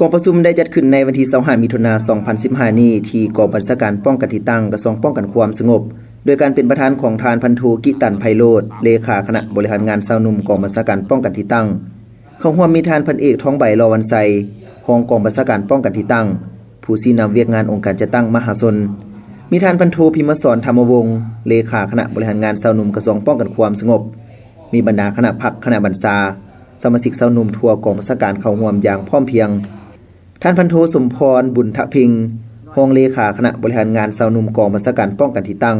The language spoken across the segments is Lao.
ກອງປະຊຸມໄດ້ຈັດຂຶ້ນໃນວັນທີຊາວຫ້າ ມິຖຸນາ ສອງພັນສິບຫ້ານີ້ ທີ່ກອງບັນຊາການປ້ອງກັນທີ່ຕັ້ງ ກະຊວງປ້ອງກັນຄວາມສະຫງົບ ໂດຍການເປັນປະທານຂອງທ່ານພັນໂທ ກິຕັນ ໄພໂລດ ເລຂາຄະນະບໍລິຫານງານຊາວໜຸ່ມກອງບັນຊາການປ້ອງກັນທີ່ຕັ້ງ. ເຂົ້າຮ່ວມມີທ່ານພັນເອກ ທອງໃບ ລໍວັນໄຊ ຮອງກອງບັນຊາການປ້ອງກັນທີ່ຕັ້ງ, ຜູ້ຊີ້ນຳວຽກງານອົງການຈັດຕັ້ງມະຫາຊົນ, ມີທ່ານພັນໂທ ພິມມະສອນ ທຳມະວົງ ເລຂາຄະນະບໍລິຫານງານຊາວໜຸ່ມກະຊວງປ້ອງກັນຄວາມສະຫງົບ, ມີບັນດາຄະນະພັກ, ຄະນະບັນຊາ, ສະມາຊິກຊາວໜຸ່ມທົ່ວກອງບັນຊາການເຂົ້າຮ່ວມຢ່າງພ້ອມພຽງ. ທ່ານພັນໂທ ສົມພອນ ບຸນທະເພັງ ຮອງເລຂາຄະນະບໍລິຫານງານຊາວໜຸ່ມກອງບັນຊາການປ້ອງກັນທີ່ຕັ້ງ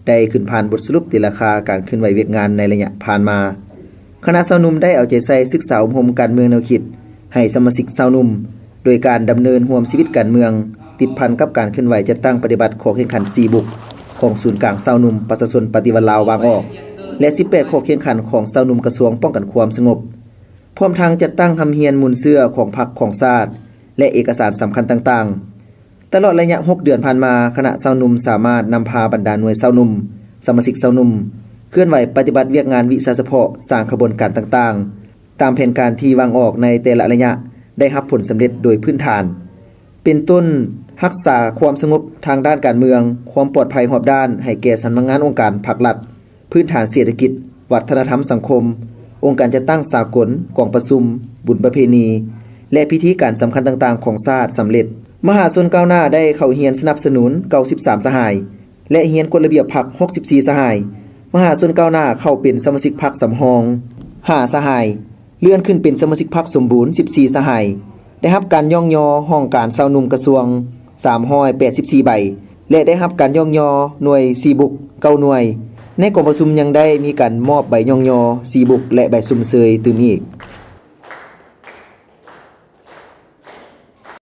ໄດ້ຂຶ້ນຜ່ານບົດສະຫຼຸບຕີລາຄາການເຄື່ອນໄຫວວຽກງານໃນໄລຍະຜ່ານມາ. ຄະນະຊາວໜຸ່ມໄດ້ເອົາໃຈໃສ່ສຶກສາອົບຮົມການເມືອງແນວຄິດໃຫ້ສະມາຊິກຊາວໜຸ່ມ ໂດຍການດຳເນີນຮ່ວມຊີວິດການເມືອງ ຕິດພັນກັບການເຄື່ອນໄຫວຈັດຕັ້ງປະຕິບັດຂໍ້ແຂ່ງຂັນສີ່ບຸກ ຂອງສູນກາງຊາວໜຸ່ມປະຊາຊົນປະຕິວັດລາວວາງອອກ ແລະ ສິບແປດຂໍ້ແຂ່ງຂັນຂອງຊາວໜຸ່ມກະຊວງປ້ອງກັນຄວາມສະຫງົບ. ພ້ອມທັງຈັດຕັ້ງຮ່ຳຮຽນມູນເຊື້ອຂອງພັກຂອງຊາດ ແລະ ເອກະສານສຳຄັນຕ່າງໆ. ຕະຫຼອດໄລຍະຫົກເດືອນຜ່ານມາ, ຄະນະຊາວໜຸ່ມສາມາດນຳພາບັນດາໜ່ວຍຊາວໜຸ່ມ, ສະມາຊິກຊາວໜຸ່ມ ເຄື່ອນໄຫວປະຕິບັດວຽກງານວິຊາສະເພາະ, ສ້າງຂະບວນການຕ່າງໆ ຕາມແຜນການທີ່ວາງອອກໃນແຕ່ລະໄລຍະ ໄດ້ຮັບຜົນສຳເລັດໂດຍພື້ນຖານ ເປັນຕົ້ນ ຮັກສາຄວາມສະຫງົບທາງດ້ານການເມືອງ, ຄວາມປອດໄພຮອບດ້ານໃຫ້ແກ່ສຳນັກງານອົງການພັກລັດ, ພື້ນຖານເສດຖະກິດ, ວັດທະນະທຳສັງຄົມ, ອົງການຈັດຕັ້ງສາກົນ, ກອງປະຊຸມ, ບຸນປະເພນີ ແລະ ພິທີການສຳຄັນຕ່າງໆຂອງຊາດສຳເລັດ. ມະຫາຊົນກ້າວໜ້າໄດ້ເຂົ້າຮຽນສະໜັບສະໜູນເກົ້າສິບສາມສະຫາຍ ແລະ ຮຽນກົດລະບຽບພັກຫົກສິບສີ່ສະຫາຍ. ມະຫາຊົນກ້າວໜ້າເຂົ້າເປັນສະມາຊິກພັກສຳຮອງຫ້າສະຫາຍ, ເລື່ອນຂຶ້ນເປັນສະມາຊິກພັກສົມບູນສິບສີ່ສະຫາຍ, ໄດ້ຮັບການຍ້ອງຍໍຫ້ອງການຊາວໜຸ່ມກະຊວງສາມຮ້ອຍແປດສິບສີ່ໃບ ແລະ ໄດ້ຮັບການຍ້ອງຍໍໜ່ວຍສີ່ບຸກເກົ້າໜ່ວຍ. ໃນກອງປະຊຸມຍັງໄດ້ມີການມອບໃບຍ້ອງຍໍສີ່ບຸກ ແລະ ໃບຊົມເຊີຍຕື່ມອີກ.